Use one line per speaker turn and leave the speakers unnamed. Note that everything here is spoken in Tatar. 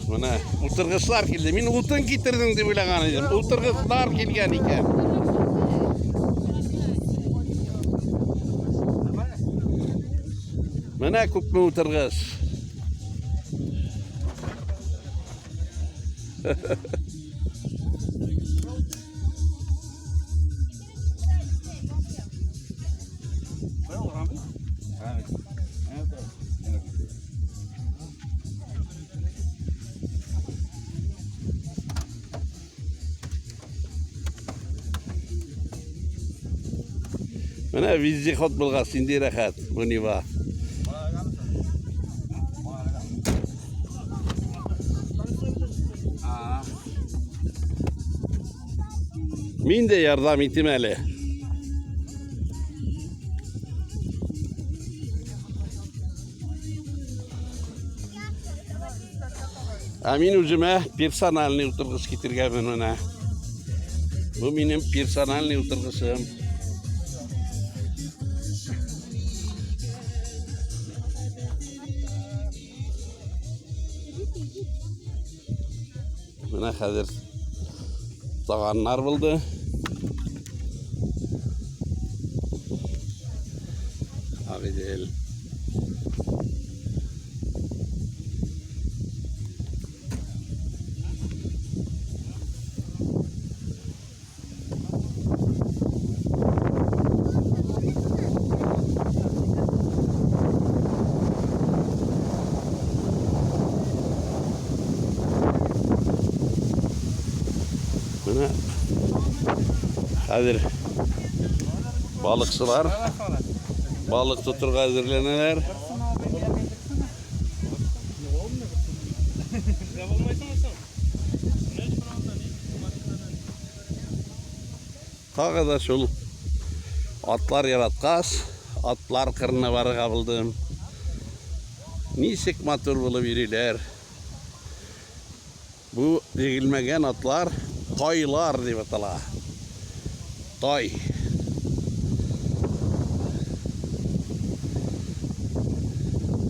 Менә утыргычлар килде. Мин утын китердең дип уйлаган идем. Утыргычлар килгән икән. Менә күпме утыргыч. Менә вездеход булгач, инде рәхәт бу Нива. Мин дә ярдәм итим әле. Ә мин үземә персональный утыргыч китергәнмен менә. Бу минем персональный утыргычым. Менә хәзер таганнар булды. Агыйдел. Менә хәзер балыкчылар балык тотырга әзерләнәләр. Тагы да шул атлар яраткач, атлар кырына барырга булдым. Ничек матур булып йөриләр. Бу җигелмәгән атлар тайлар дип атала. Тай.